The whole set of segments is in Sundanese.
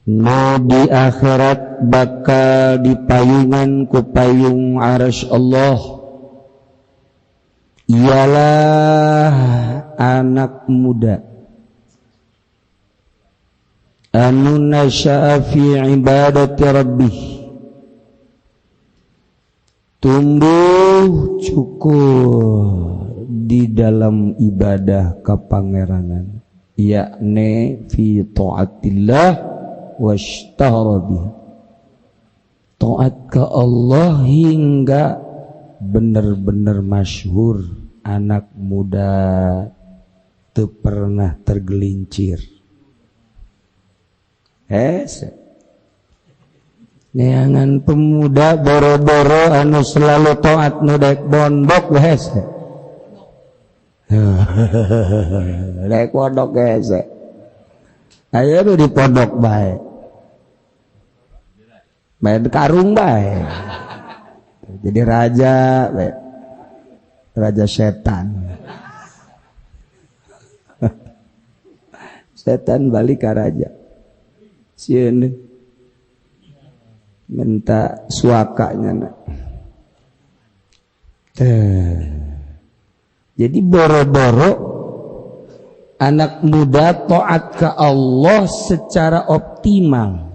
Nu di akhirat bakal dipayungan ku payung arasy Allah ialah anak muda anu nasya'a fi ibadati rabbih, tumbuh cukup di dalam ibadah kepangeranan, yakni fi taatillah washtahara biha, taat ke Allah hingga benar-benar masyhur, anak muda teu pernah tergelincir. Hese neangan pemuda boro-boro anu selalu taat nu daek pondok, hese daek pondok, hese ayo nu di pondok bae main karung bae jadi raja bae, raja setan. Setan balik ke raja sieun minta suakanya nak. Jadi boro-boro anak muda taat ke Allah secara optimal,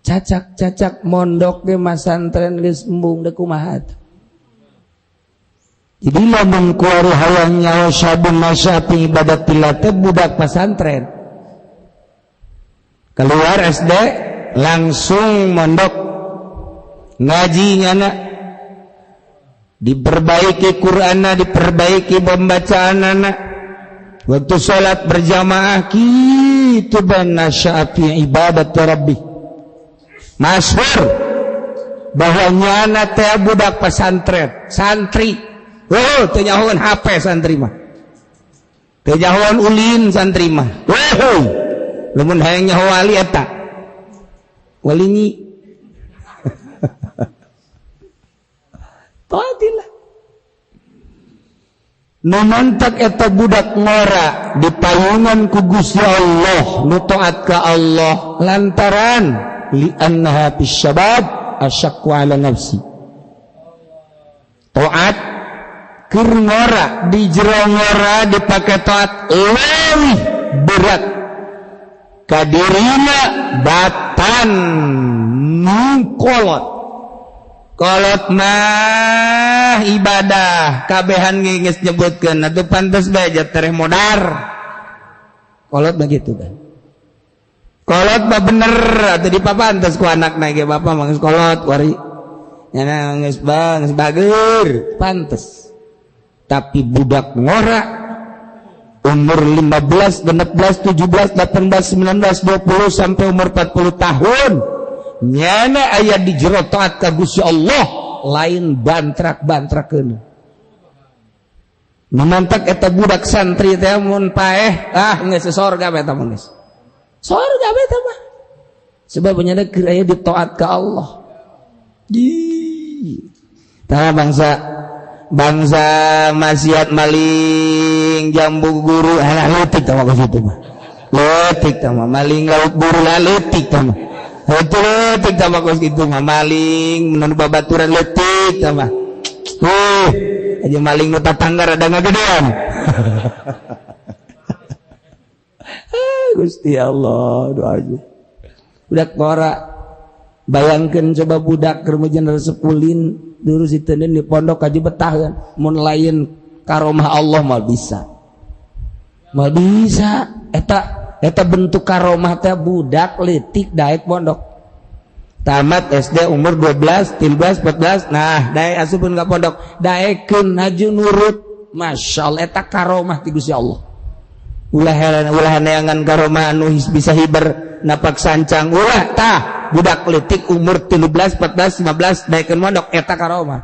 cacak-cacak mondok ge masantren geus embung deuk kumaha. Jadi lamun kuari hayang nyawa sabun masa fi ibadatillah teh budak pesantren keluar SD langsung mondok ngaji nyana, diperbaiki Qur'anna, diperbaiki pembacaanana, waktu salat berjamaah kitu ban nasya'a fi ibadat rabbih, masyhur bahwa nyana teh budak pesantren santri. Oh, teu nyahoan HP santri mah, teu nyahoan ulin santri mah. Oh, lamun hayang nyaho wali eta wali nyi. Taatillah. Nu mantak eta budak ngora dipayungan ku Gusti Allah, nu taat ka Allah lantaran li annaha fis syabab asyaqqu ala nafsi. Taat keur ngora di jero ngora dipake taat leuwih berat kadirina batan nu kolot. Kolot mah ibadah kabehan geus nyebutkeun atuh pantes bae tereh modar. Kolot mah gitu kan. Kolot mah bener atuh dipapantes ku anakna ge bapa mah geus kolot wari nya geus bang geus bager pantes. Tapi budak ngora umur 15, 16, 17, 18, 19, 20 sampai umur 40 tahun nyana aya di jero taat ka Gusti Allah lain bantrak-bantrakeun. Memantak eta budak santri teh mun paeh ah geus sorga eta mah geus. Sorga eta mah. Sebab nyana keur aya di taat ka Allah. Di tah bangsa bangsa maksiat maling jambu guru alah leutik tah mah kitu mah. Leutik tah mah maling lauk guru lah leutik tah mah. Heuh leutik tah mah kos kitu mah maling mun babaturan leutik tah mah. Aja maling nu tatangga rada ngagedean. Gusti Allah doa aja. Budak ngora bayangkeun coba budak keur meujeun resep ulin dulu si tenen di pondok kaji betah kan mun lain karomah Allah mal bisa, mal bisa eta eta bentuk karomah teh budak leutik daek pondok tamat SD umur 12, 13, 14 nah daek asupun ka pondok daekeun haju nurut masya Allah eta karomah ti Gusti Allah. Ulah heran ulah neangan karomah anu bisa hiber napak sancang ulah tah budak leutik umur 13, 14, 15 daekeun mondok eta karomah.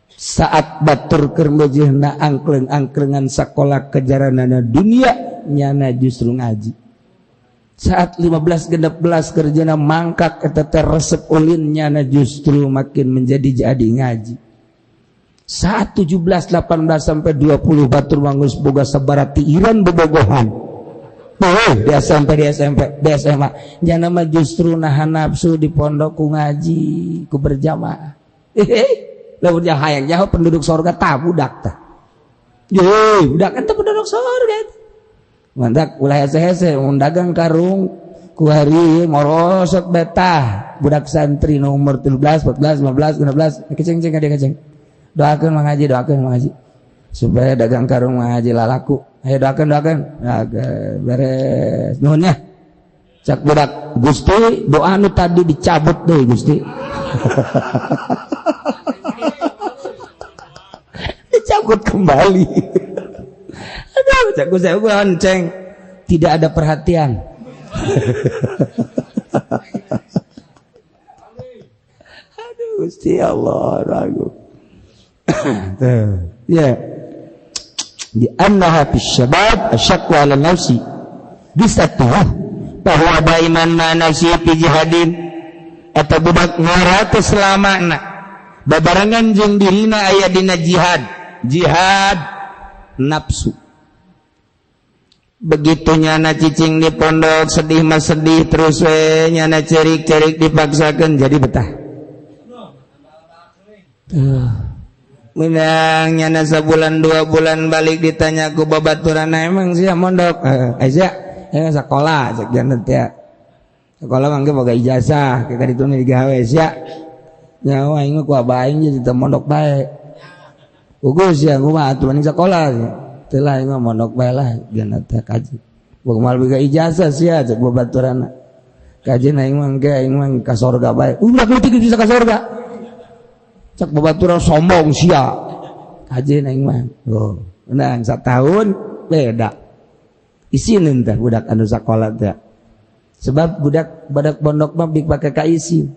Saat batur keur meujeuhna angkleng-angklengan sakola kejaranana dunia nyana justru ngaji. Saat 15 16 kerjana mangkak eta teh resep ulin nyana justru makin menjadi jadi ngaji. Saat 17 18 sampai 20 batur mangus boga sabarati iran bobogohan. Di SMP, di SMP, di SMA. Jana mah justru nahan nafsu di pondok ku ngaji, ku berjamaah. Lamun hayang nyaho penduduk sorga tah budak tah. Ye, budak eta penduduk sorga eta. Mantak ulah hese-hese mun dagang karung ku hari morosot betah budak santri nomor 13, 14, 15, 16 keceng-ceng ka dia keceng. Doakeun mangaji, doakeun mangaji. Supaya dagang karung mangaji lalaku. Ayo doakeun, doakeun. Nah, beres. Nuhun nya. Cak budak, Gusti doa nu tadi dicabut deui Gusti. Dicabut kembali. Aduh, cak Gusti gonceng. Tidak ada perhatian. Aduh, Gusti Allah, ragu. Ya. Di annaha fi syabab asyaqqa 'ala nafsi. Bisa tuh bahwa daiman ma nafsi fi jihadin eta budak ngora teh selamana babarengan jeung dirina aya dina jihad, jihad nafsu. Begitu nyana cicing di pondok sedih mah sedih terus we nyana cerik-cerik dipaksakeun jadi betah. Menang nyana sebulan dua bulan balik ditanya ku babaturan emang sia mondok sia sekolah cek janten teh sekolah mangke boga ijazah kita dituna digawe sia nyawa aing mah ku abah aing jadi teu mondok bae ugus sia kumaha atuh mending sekolah teu lah aing mah mondok bae lah janten teh kaji boga mal boga ijazah sia cek babaturan kaji aing mah engke aing mah ka sorga bae ulah leutik bisa ka sorga cak babaturan sombong sia kaji aing mah oh nah satahun beda isinin teh budak anu sakola teh sebab budak badak pondok mah bik pake ka isin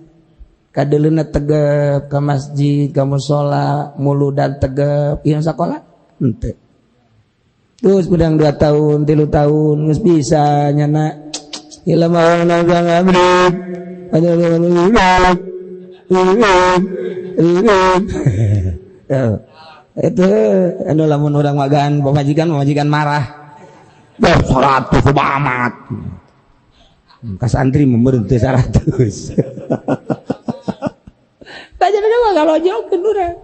kadeleuna tegep ka masjid ka musala muludan tegep ieu sakola henteu terus budang 2 tahun 3 tahun geus bisa nyana ilmu itu anu lamun urang magaan pamajikan marah. Bah 100 amat. Ka santri meureun teu 100. Baca mah ngalojokeun urang.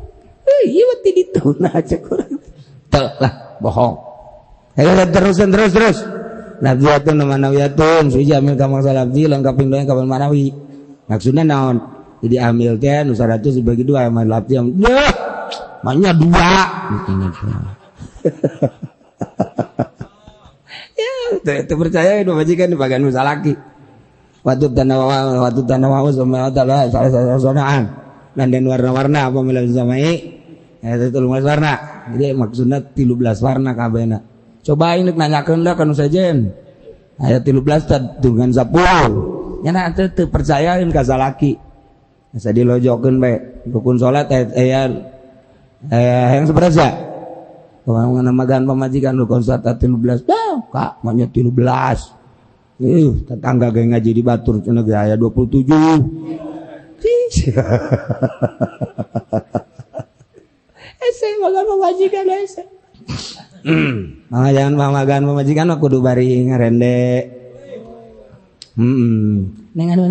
Ieu mah ti dituna cek urang. Teu lah bohong. Ayo terus terus terus. Nabiyatun manawiyatun suji amil ka mangsa lafzi lengkaping doa ka manawi. Maksudna naon? Jadi amil teh nu 100 dibagi 2 sama lafzi yang maknya 2. Ya, teu percaya nu majikan dibagian nu salaki. Waktu tanawa sama taala salah-salah dan warna-warna apa milah samai eta 13 warna. Jadi maksudna 13 warna kabehna. Coba ini nanyakeun lah ka nu sejen. Aya 13 dengan 10. Nya teu percayaeun ka salaki. Asa dilojokeun bae rukun salat aya yang seberapa? Kalau namagan pamajikan rukun salat 13. Dah, Kak, manya 13. Tetangga ge ngaji di Batur cenah ge aya 27. Ese magan pamajikan ese. Mangga jangan pamagan pamajikan mah kudu bari ngarende. Neng anu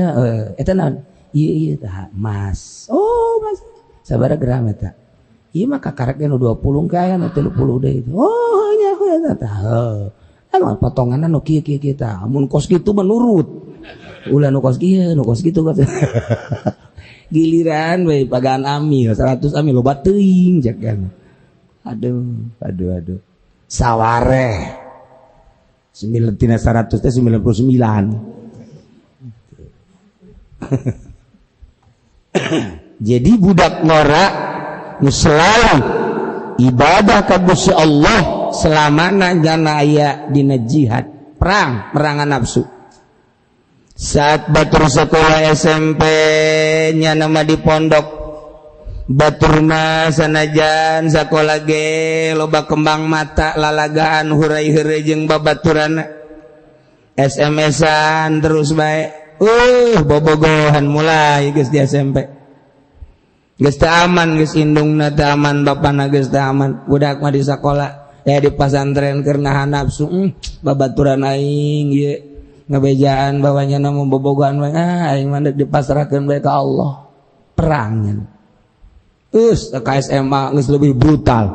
eta naon? Ieu ieu tah mas. Oh, mas. Sabaraha gram eta? Ieu mah kakarek nu 20 kae nu 30 deui. Oh, nya eta tah. Emang potonganna nu kieu kieu kieu tah. Mun kos kitu menurut. Ulah nu kos kieu, nu kos kitu. Giliran we pagaan amil 100 amil loba teuing cek kan. Aduh, aduh, aduh. Sawareh. 9 tina 100 teh 99. Jadi budak ngora nu selalu ibadah ka Gusti Allah selamana jana aya dina jihad, perang, perangan nafsu. Saat batur sekolah SMP nya nama di pondok batur mah sanajan sakola ge loba kembang mata lalagaan hurai heureuy jeung babaturanna SMS-an terus bae. Bobogohan mulai geus di SMP. Geus teu aman geus indungna teu aman bapana geus teu aman budak mah di sakola Ya di pasantren keur nahan nafsu, babaturan aing ieu ngabejaan bawanya na bobogohan we, ah aing mah deuk dipasrahkeun bae ka Allah. Perang. Terus ke SMA geus lebih brutal.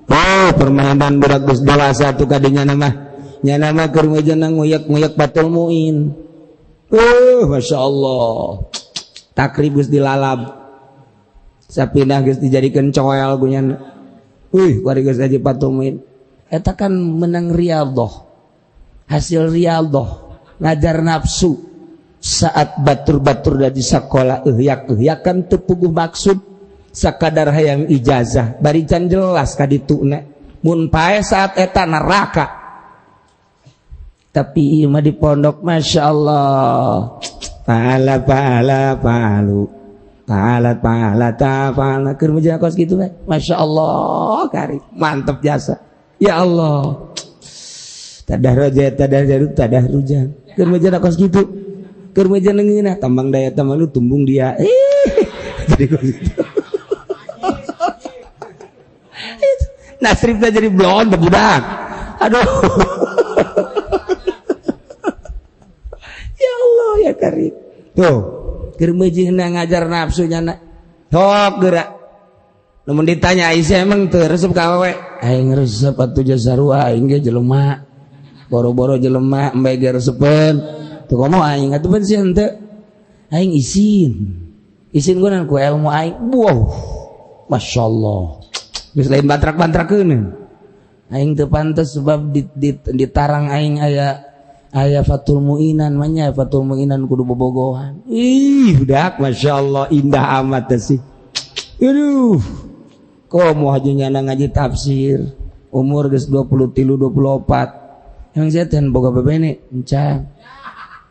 Oh, permainan budak geus dewasa tuh kadinya mah. Nya mah keur meujana nguyak-nguyak Fathul Muin. Masya Allah. Takrib geus dilalap. Sapindah geus dijadikeun coel gunyana. Wih, kuari geus aja Fathul Muin. Eta kan menang riyadhah. Hasil riyadhah, ngajar nafsu. Saat batur-batur dari sekolah euhyak-euhyakan teu puguh maksud sakadar hayang ijazah bari can jelas ka dituna mun pae saat eta neraka. Tapi ieu mah di pondok Masya Allah pahala pahala palu pahala pahala ta pahala keur mah kos kitu bae Masya Allah kari mantep jasa ya Allah tadah roja tadah jaru tadah rujan keur mah kos kitu keur mah ngeunah tambang daya tambang lu tumbung dia jadi kos kitu. Nasribnya jadi blon budak. Aduh. Ya Allah ya Karim. Tuh, keur meujeuhna ngajar nafsunya na. Sok geura. Lamun ditanya Aisyah emang teu resep ka awewe? Aing resep atuh jasarua aing ge jelema. Boro-boro jelema embe ge resepeun. Tuh komo aing atuh ban sieun teu. Aing isin. Isin geunan ku ilmu aing. Wow. Masyaallah. Geus lain bantrak-bantrakeun. Aing teu pantes sebab di tarang aing aya aya Fathul Muinan mah nya Fathul Muinan kudu bobogohan. Ih, budak masyaallah indah amat teh sih. Aduh. Komo haji nyana ngaji tafsir. Umur geus 23 24. Emang sia teh boga bebene encan.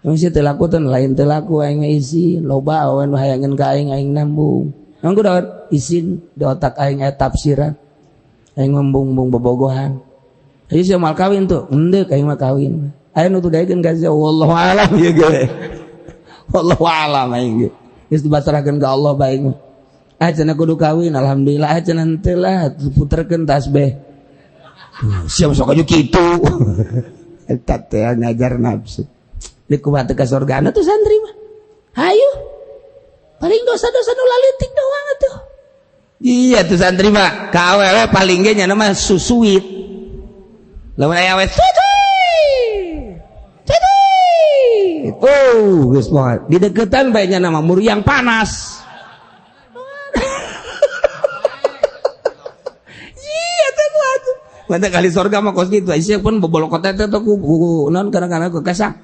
Emang sia teu laku teh lain teu laku aing mah isin loba awewe nu hayangeun ka aing aing nambung. Emang kudu isin di otak aing aya tafsiran. Aing membung-bung bobogohan. Ayo sia moal kawin tuh. Henteu aing mah kawin. Aya nu tudaikeun ka sia wallahu alam ieu ge. Wallahu alam aing ge. Geus dipasrahkeun ka Allah bae mah. Ah cenah kudu kawin alhamdulillah ah cenah henteu lah puterkeun tasbih. Sia sok aja kitu. Eta teh ngajar nafsu. Di kumaha teu ka sorgana tuh santri mah. Hayu. Paling dosa-dosa nu lalitik doang atuh. Iya tuh santri mah ka awewe paling ge nya mah susuit. Lamun aya awewe susuit. Susuit. Oh, geus moal. Di deketan bae nya nama muriang panas. Iya teh atuh. Mantap kali sorga mah kos kitu. Sia pun bobolokot teh teh ku naon kadang-kadang ku kasak.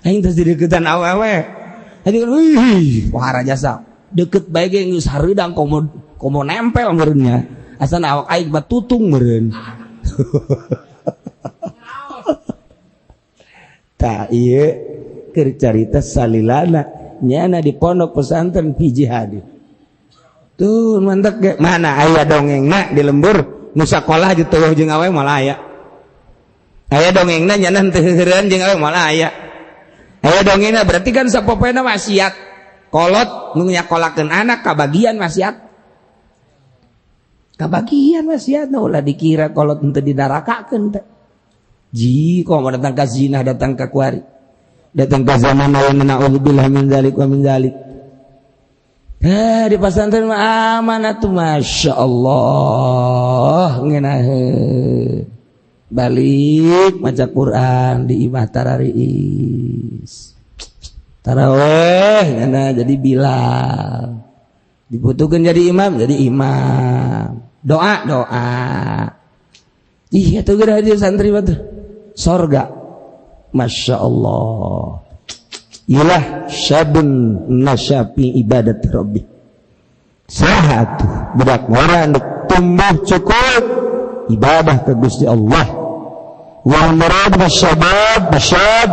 Aing teh di deketan awewe. Aing wih, wah jasa. Deket bae ge geus hareudang komo komo nempel meureunnya. Asana awak aing batutung meureun. Tah ieu keur carita salilana nyana di pondok pesantren hiji hadis. Tuh mantap ge mana aya dongengna di lembur nu sakolah jeung teueuh jeung awewe moal aya. Aya dongengna nyana teu heureun jeung awewe moal aya. Aya dongengna berarti kan sapopoena maksiat. Kolot nu nyakolakeun anak kabagian maksiat. Kabagian maksiat ulah dikira kolot henteu didarakakeun teh. Ji kok mau datang ka zina datang ka kuari. Datang ka zaman ayeuna naudzubillah min zalik wa min zalik. Di pesantren mah aman atuh masyaallah ngeunaheun. Balik maca Quran di imah tarariis. Taraweh ngana jadi Bilal. Dibutuhkan jadi imam, jadi imam. Doa, doa. Ih, atuh geura hadir santri mah tuh. Sorga. Masya Allah. Ilah syabun nasyafi ibadat rabbi. Saha tuh budak ngora nu tumbuh cukup ibadah ke Gusti Allah. Wal murad bisyabab bisyab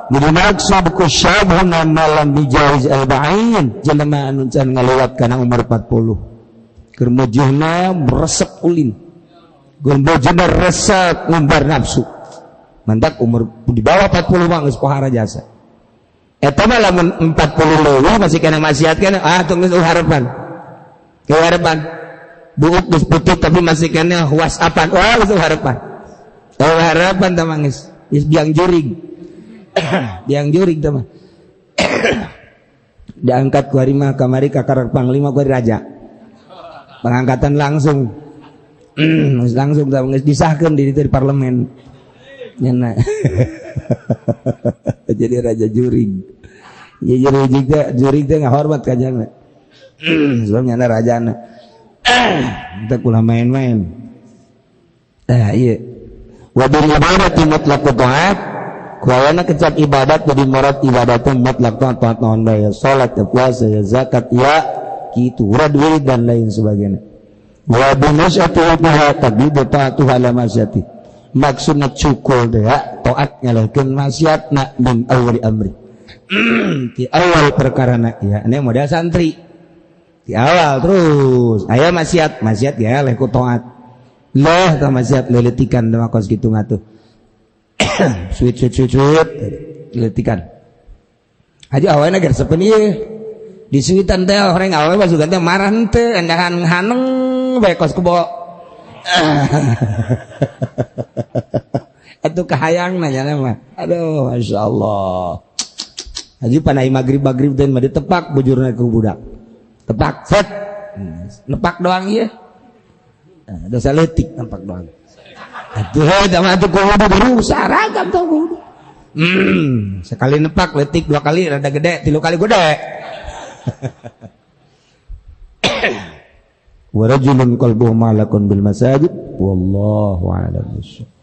dimaksud ku syabun malam bijaiz arba'in jelema anu can ngalewat kana umur 40. Keur mujihna resep ulin. Keur mujihna resep ngumbar nafsu. Mantak umur di bawah 40 mah geus pohara jasa. Eta mah lamun 40 leuwih masih kana maksiat kana ah tong geus harapan. Harapan. Buuk geus putih tapi masih keneh WhatsAppan. Wah, geus harapan. Oh, harapan tah mah geus. Geus biang jurig. Biang jurig tah mah. Diangkat ku hari mah kamari ka karak panglima ku raja. Pengangkatan langsung. Langsung tah geus disahkeun di ditu di parlemen. Nyana. Jadi raja jurig. Ya jurig teh jurig teh ngahormat ka jana. Sebab nyana rajana. Kita kula main-main. Tah ieu. Wa bil ibadati mutlaq taat. Kuayana kecap ibadat jadi murad ibadat mutlaq taat taat naon bae, salat ya, puasa ya, zakat ya, kitu urad wirid dan lain sebagainya. Wa bi masyati wa tabidu taatu ala masyati. Maksudna cukul teh taat ngalahkeun maksiatna min awali amri. Di awal perkara na ya, ini model santri. Di awal terus aya maksiat, maksiat ya leh ku taat. Leh tah maksiat leuletikan mah kos kitu ngatuh. Suit suit suit suit leuletikan. Haji awalna geus sepen ieu. Disuitan teh orang awewe mah sugan teh marah henteu, endahan haneng bae kos kebo. Atuh kahayangna nya mah. Aduh, masyaallah. Haji panai magrib-magrib teh mah ditepak bujurna ku budak. Tepak set. Nepak doang ieu. Dosa leutik nepak doang. Atuh heuh mah atuh kudu berusaha ragam tah kudu. Sekali nepak leutik, dua kali rada gede, tilu kali gede. Wa rajulun qalbuhu ma'laqun bil masajid wallahu a'lam bissawab.